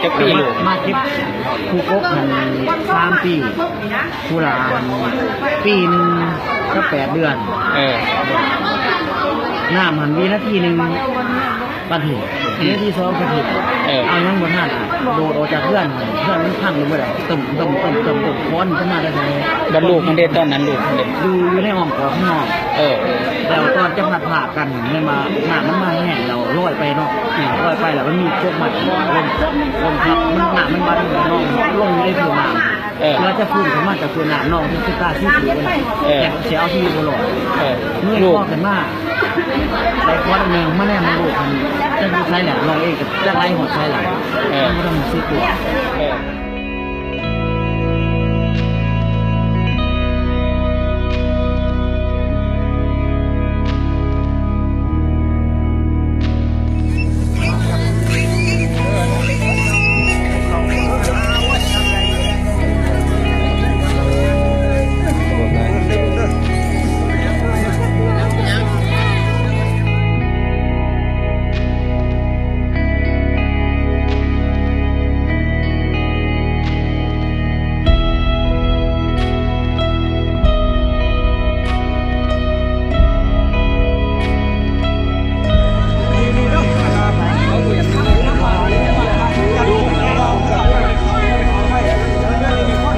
ມາ ມາເກັບປູກກົກຫັ້ນສາມປີ ຜູ້ລະປີໜຶ່ງກັບແປດເດືອນ. ເອີ ນ້ຳຫັ້ນວິນາທີໜຶ່ງປະເທດ ເດືອນທີສອງປະເທດ. ເອີ ເອົາຍັງບໍ່ທັນ ໂດດອອກຈາກເຮືອນ ເຮືອນມັນພັງລົງໄປແລ້ວ ຕຶ້ມໆໆໆ ຄວັນຂຶ້ນມາແຕ່ໃສ? ບັດລູກມັນເດ້ ຕອນນັ້ນລູກມັນເດ້ ຢູ່ ຢູ່ໃນອ້ອມກອດຂອງນ້ອງ. ເອີ ແລ້ວຕອນຈະພັດພາກກັນ ແມ່ນວ່ານ້ຳມັນມາແຮງແລ້ວລອຍໄປເນາະ ລອຍໄປແລ້ວມັນມີກົກມັດລົງ ລົງທັບ ນ້ຳມັນມາລົງ ລົງຢູ່ໃນພື້ນນ້ຳ. ເອີ ເວລາຈະຟື້ນຂຶ້ນມາຈາກພື້ນນ້ຳ ນ້ອງຈະຕາຍຊີວິດເລີຍ. ເອີ ແຕ່ຊິເອົາຊີວິດບໍ່ລອດ. ເອີ ເງີຍຄໍຂຶ້ນມາ ໄດ້ຄວັນໜຶ່ງມາແນມໃນໂລກຫັ້ນ ຈັກຢູ່ໃສແລ້ວ ນ້ອງເອງກໍຈັກໄຫຼຮອດໃສແລ້ວ. ເອີ ຍັງບໍ່ທັນຮູ້ສຶກຕົວ. ເອີ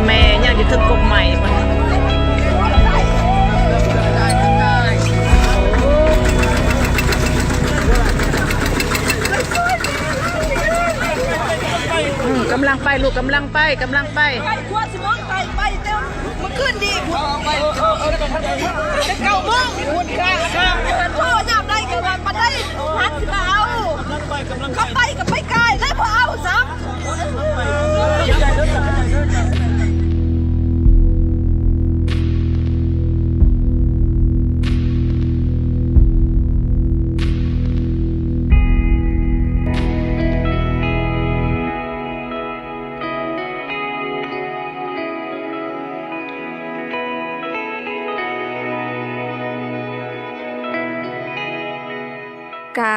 ແມ່ຍ່າງຢູ່ເທິງກົກໄມ້ພຸ້ນ. ອືມ ກຳລັງໄປລູກ ກຳລັງໄປ ກຳລັງໄປ. ໄປ ກວ່າຊິມອງໄປ ໄປແຕ່ມື້ຄືນນີ້ພຸ້ນ ແຕ່ເກົ້າໂມງພຸ້ນ. ໂທຍາມໃດກໍວ່າປານໃດ ຫາຊິມາເອົາ ເຂົາໄປກໍໄປກາຍ ແລະບໍ່ເອົາຊ້ຳ. ກະ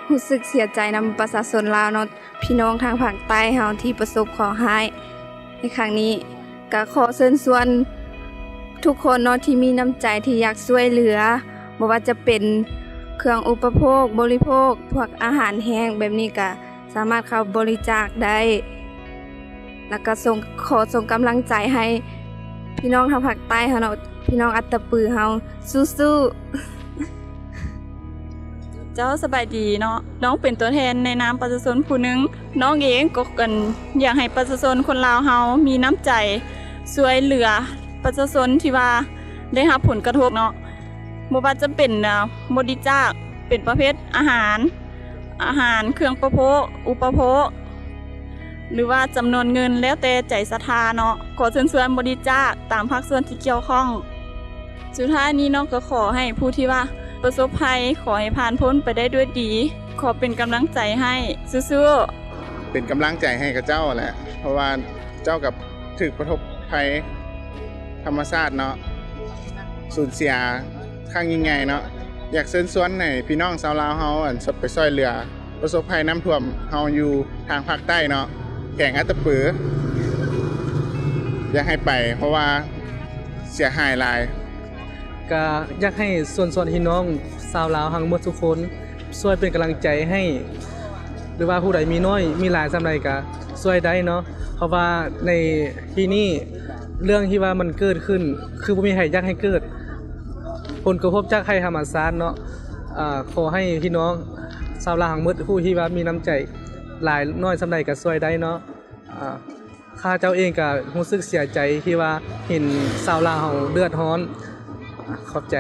ຮູ້ສຶກເສຍໃຈນຳປະຊາຊົນລາວເນາະ ພີ່ນ້ອງທາງພາກໃຕ້ເຮົາທີ່ປະສົບເຄາະຮ້າຍໃນຄັ້ງນີ້. ກະຂໍເຊີນຊວນທຸກຄົນເນາະ ທີ່ມີນ້ຳໃຈທີ່ຢາກຊ່ວຍເຫຼືອ ບໍ່ວ່າຈະເປັນເຄື່ອງອຸປະໂພກ ບໍລິໂພກ ພວກອາຫານແຫ້ງແບບນີ້ ກະສາມາດເຂົ້າບໍລິຈາກໄດ້ ແລ້ວກະສົ່ງ ຂໍສົ່ງກຳລັງໃຈໃຫ້ພີ່ນ້ອງທາງພາກໃຕ້ເຮົາເນາະ ພີ່ນ້ອງອັດຕະປືເຮົາ ສູ້ໆ. ເຈົ້າ ສະບາຍດີເນາະ ນ້ອງເປັນຕົວແທນໃນນາມປະຊາຊົນຜູ້ໜຶ່ງ. ນ້ອງເອງກໍ ອັນ ຢາກໃຫ້ປະຊາຊົນຄົນລາວເຮົາມີນ້ຳໃຈຊ່ວຍເຫຼືອປະຊາຊົນທີ່ວ່າໄດ້ຮັບຜົນກະທົບເນາະ ບໍ່ວ່າຈະເປັນ ອາ ບໍລິຈາກ ເປັນປະເພດອາຫານ ອາຫານ ເຄື່ອງປະໂພກ ອຸປະໂພກ ຫຼືວ່າຈຳນວນເງິນ ແລ້ວແຕ່ໃຈສັດທາເນາະ. ຂໍເຊີນຊວນບໍລິຈາກຕາມພາກສ່ວນທີ່ກ່ຽວຂ້ອງ. ສຸດທ້າຍນີ້ເນາະ ກໍຂໍໃຫ້ຜູ້ທີ່ວ່າປະສົບໄພ ຂໍໃຫ້ຜ່ານພົ້ນໄປໄດ້ດ້ວຍດີ. ຂໍເປັນກຳລັງໃຈໃຫ້ ສູ້ໆ. ເປັນກຳລັງໃຈໃຫ້ເຂົາເຈົ້າແຫຼະ ເພາະວ່າເຈົ້າກໍຖືກປະທົບໄພທຳມະຊາດເນາະ ສູນເສຍຄັ້ງຍິ່ງໃຫຍ່ເນາະ. ຢາກເຊີນຊວນໃຫ້ພີ່ນ້ອງຊາວລາວເຮົາ ອັນ ໄປຊ່ວຍເຫຼືອ ປະສົບໄພນ້ຳຖ້ວມເຮົາຢູ່ທາງພາກໃຕ້ເນາະ ແຂວງອັດຕະປື ຢາກໃຫ້ໄປ ເພາະວ່າເສຍຫາຍຫຼາຍ. ກະຢາກໃຫ້ເຊີນຊວນພີ່ນ້ອງຊາວລາວທັງໝົດທຸກຄົນ ຊ່ວຍເປັນກຳລັງໃຈໃຫ້ ຫຼືວ່າຜູ້ໃດມີໜ້ອຍມີຫຼາຍສ່ຳໃດກະຊ່ວຍໄດ້ເນາະ ເພາະວ່າໃນທີ່ນີ້ເລື່ອງທີ່ວ່າມັນເກີດຂຶ້ນ ຄືບໍ່ມີໃຜຢາກໃຫ້ເກີດ ຜົນກະທົບຈາກໄພທຳມະຊາດເນາະ. ອາ ຂໍໃຫ້ພີ່ນ້ອງຊາວລາວທັງໝົດ ຜູ້ທີ່ວ່າມີນ້ຳໃຈຫຼາຍໜ້ອຍສ່ຳໃດກະຊ່ວຍໄດ້ເນາະ. ອາ ຂ້າເຈົ້າເອງກະຮູ້ສຶກເສຍໃຈທີ່ວ່າເຫັນຊາວລາວເຮົາເດືອດຮ້ອນ. ຂອບໃຈ.